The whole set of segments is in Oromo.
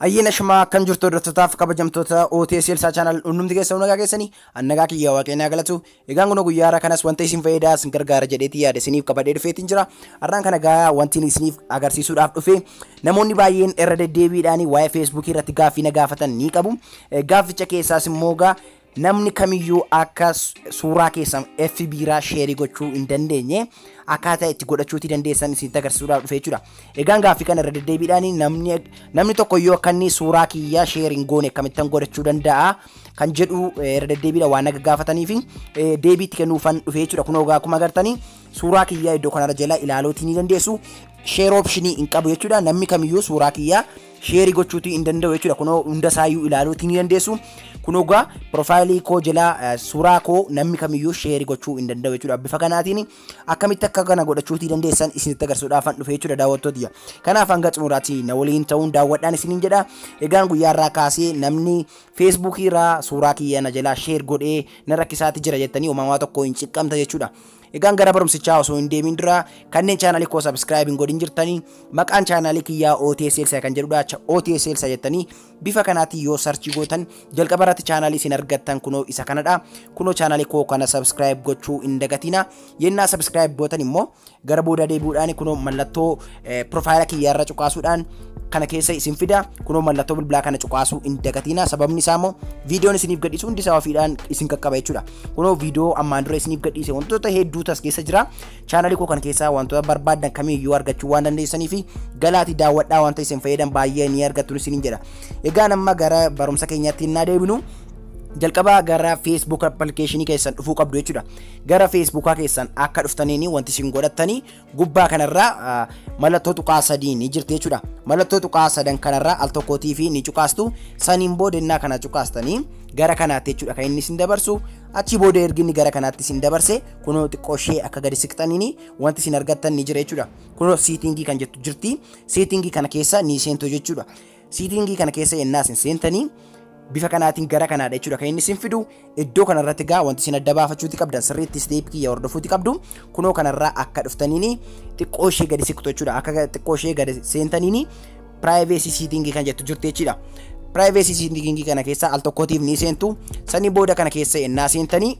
Ayyaana shumaa akkam jirtu hordoftotaaf kabajamtoota OTS Elsaa Channel hundumti keessan nagaa keessanii annagaa kiyya waaqeenyaa galatu. Egaan kun guyyaa har'a kanas wanta isin fayyadaa isin gargaara jedheetii yaada isiniif qabadhee dhufeetiin jira. Har'aan kana gaa wanti isiniif agarsiisuudhaaf dhufe namoonni baay'een irra deddeebiidhaan waa'ee Feesbuukii irratti gaaffii na gaafatan ni qabu. Gaafficha keessaas immoo gaa namni kamiyyuu akka suuraa keessan FB irraa sheerii gochuu hin dandeenye akkaataa itti godhachuutii dandeessan isinitti agarsiisuudhaaf dhufe jechuudha. Egaan gaaffii kana irra deddeebiidhaan namni tokko iyyuu akka inni suuraa kiyyaa sheerii hin goone akkamittan godhachuu danda'a kan jedhu irra deddeebiidhaan waan na gaafatanii fi deebii itti kennuufan dhufe jechuudha. Kunoo egaa akkuma agartanii suuraa kiyyaa iddoo kanarra jala ilaaluutii ni dandeessu. Share optionii hin qabu jechuudha. Namni kamiyyuu suuraa kiyyaa sheerii gochuutii hin danda'u jechuudha. Kunoo hunda isaayyuu ilaaluutii ni dandeessu. Kunoo egaa piroofaayilii koo jala suuraa koo namni kamiyyuu sheerii gochuu hin danda'u jechuudha. Bifa kanaatiin akkamitti akka kana godhachuutii dandeessan isinitti agarsiisuudhaaf dhufe jechuudha daawwattoota. Kanaaf hanga xumuraatti na waliin ta'uun daawwadhaan isiniin jedha. Egaan guyyaa irraa kaasee namni Feesbuukii irraa suuraa kiyya na jalaa sheer godhee na rakkisaatti jira jettanii uumamaa tokko hin cinqamta jechuudha. Egaan gara barumsichaa osoo hin deemin dura kanneen chaanalii koo subscribe hin godhin jirtanii maqaan chaanalii kiyyaa OTS Elsaa kan jedhudha. OTS Elsaa jettanii bifa kanaatiin yoo sarchii gootan jalqaba irratti chaanalii isin argattan kunoo isa kanadha. Kunoo chaanalii koo kana subscribe gochuu hin dagatina. Yennaa subscribe gootan immoo gara booda deebi'uudhaan kunoo mallattoo piroofaayila kiyyaa irra cuqaasuudhaan kana keessa isin fida. Kunoo mallattoo bilbilaa kana cuqaasuu hin dagatina. Sababni isaa immoo viidiyoon isiniif gadhiisu hundi isaa ofiidhaan isin qaqqaba jechuudha. Kunoo viidiyoo ammaan dura isiniif gadhiise wantoota hedduu tas keessa jira. Chaanalii koo kana keessaa wantoota barbaaddan kamiyyuu argachuu waan dandeessanii fi galaatii daawwadhaa wanta isin fayyadan baay'ee ni argattu isiniin jedha. Egaan amma gara barumsa keenyaatti hin deebinu. Jalqabaa gara Facebook application keessan dhufuu qabdu jechuudha. Gara Facebookaa keessan akka dhuftaniin wanti isin godhattanii gubbaa kanarraa mallattoo tuqaa sadii ni jirti jechuudha. Mallattoo tuqaa sadan kanarraa al tokkootii fi ni cuqaastu. Saniin booda innaa kana cuqaastanii gara kanaatti jechuudha kan inni isin dabarsu. Achi booda ergi inni gara kanaatti isin dabarse kunoo xiqqoo ishee akka gadi siqxaniin wanti isin argattan ni jira jechuudha. Kunoo siitingii kan jettu jirti. Siitingii kana keessa ni seentu jechuudha. Siitingii kana keessa yennaa isin seentanii bifa kanaatiin gara kanaadha jechuudha kan inni isin fidu. Iddoo kanarratti gaa wanti isin adda baafachuuti qabdan sirriitti isteepii kiyya hordofuuti qabdu. Kunoo kanarraa akka dhuftaniin xiqqoo ishee gadi siqtu jechuudha. Akka xiqqoo ishee gadi seentaniin privacy setting kan jettu jirti jechuudha. Privacy setting kana keessa al tokkootiif ni seentu. Sanii booda kana keessa ennaa seentanii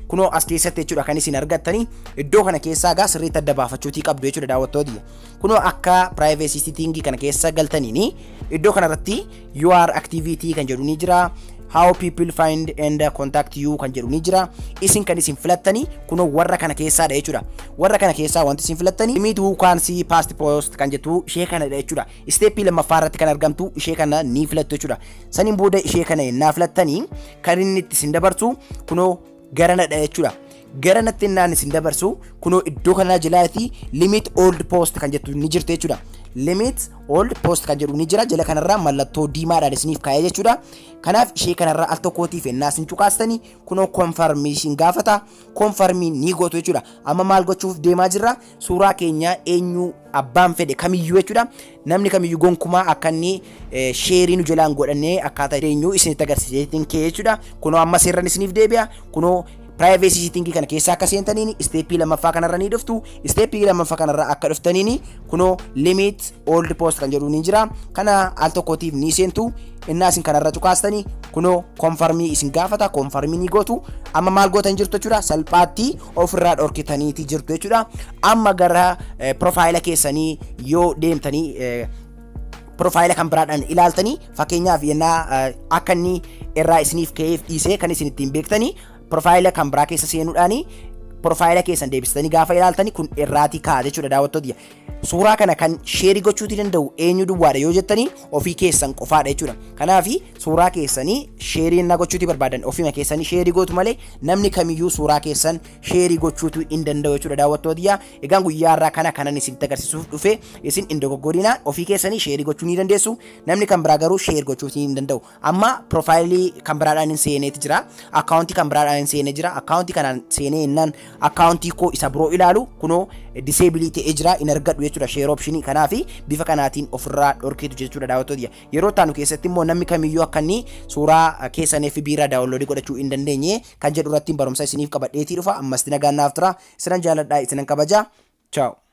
kunoo as keessatti jechuudha kan isin argattanii iddoo kana keessaa gaa sirriitti adda baafachuutii qabdu jechuudha daawwattooti. Kunoo akka privacy setting kana keessa galtaniin iddoo kanarratti your activity kan jedhu ni jira. How people find and contact you kan jedhu ni jira. Isin kan isin filattanii kunoo warra kana keessaadha jechuudha. Warra kana keessaa wanti isin filattanii limit who can see past post kan jettu ishee kanadha jechuudha. Isteeppii lammaffaa irratti kan argamtu ishee kana ni filattu jechuudha. Saniin booda ishee kana yennaa filattanii kan inni itti isin dabarsu kunoo garanadha jechuudha. Garanatti innaan isin dabarsu kunoo iddoo kanaa jalaatti limit old post kan jettu ni jirti jechuudha. Limit old post kan jedhu ni jira. Jala kanarraa mallattoo diimaadhaan isiniif kaa'ee jechuudha. Kanaaf ishee kanarraa al tokkootiif ennaa isin cuqaastanii kunoo konfarmeeshin gaafata. Konfarmii ni gootu jechuudha. Amma maal gochuuf deemaa jirra? Suuraa keenya eenyu abbaan fedhe kamiyyuu jechuudha. Namni kamiyyuu gonkumaa akka inni sheerii nu jalaan godhannee akkaataa eenyu isinitti agarsiiseetiin ka'e jechuudha. Kunoo amma seerran isiniif deebi'a. Kunoo privacy setting kana keessa akka seentaniin isteeppii lammaffaa kanarra ni dhuftu. Isteeppii lammaffaa kanarra akka dhuftaniin kunoo limit old post kan jedhu ni jira. Kana al tokkootiif ni seentu. Innaa isin kanarra cuqaastanii kunoo konfarmii isin gaafata. Konfarmii ni gootu. Amma maal gootan jirtu jechuudha. Salphaatti ofirraa dhorkitaniiti jirtu jechuudha. Amma gara piroofaayila keessanii yoo deemtanii piroofaayila kan biraadhaan ilaaltanii fakkeenyaaf yennaa akka inni irraa isiniif ka'eef dhiisee kan isin ittiin beektanii piroofaayila kan biraa keessa seenuudhaani piroofaayila keessan deebistanii gaafa ilaaltanii kun irraatii ka'a jechuudha daawwattoota. Suuraa kana kan sheerii gochuutii danda'u eenyu duwwaadha yoo jettanii ofii keessan qofaadha jechuudha. Kanaaf suuraa keessanii sheerii innaa gochuutii barbaadan ofiima keessanii sheerii gootu malee namni kamiyyuu suuraa keessan sheerii gochuutu hin danda'u jechuudha daawwattoota. Egaan guyyaa har'aa kana kanan isinitti agarsiisuuf dhufe isin hin dogoggorinaa ofii keessanii sheerii gochuu ni dandeessu. Namni kan biraa garuu sheer gochuutii hin danda'u. Amma piroofaayilii kan biraadhaan hin seeneeti jira. Akkaawuntii kan biraadhaan hin seenee jira. Akkaawuntii kanaan seenee innaan akkaawuntii koo isa biroo ilaalu kunoo diseebilii ta'ee jira hin argadhu jechuudha sheer opshinii. Kanaaf bifa kanaatiin ofirraa dhorkitu jechuudha daawwattoota. Yeroo taanu keessatti immoo namni kamiyyuu akka inni suuraa keessan FB irraa daawunloodii godhachuu hin dandeenye kan jedhu irratti barumsa isiniif qabadheetii dhufa. Ammas nagaan naaf tura. Isinan jaaladhaa, isinan kabaja. Ciao.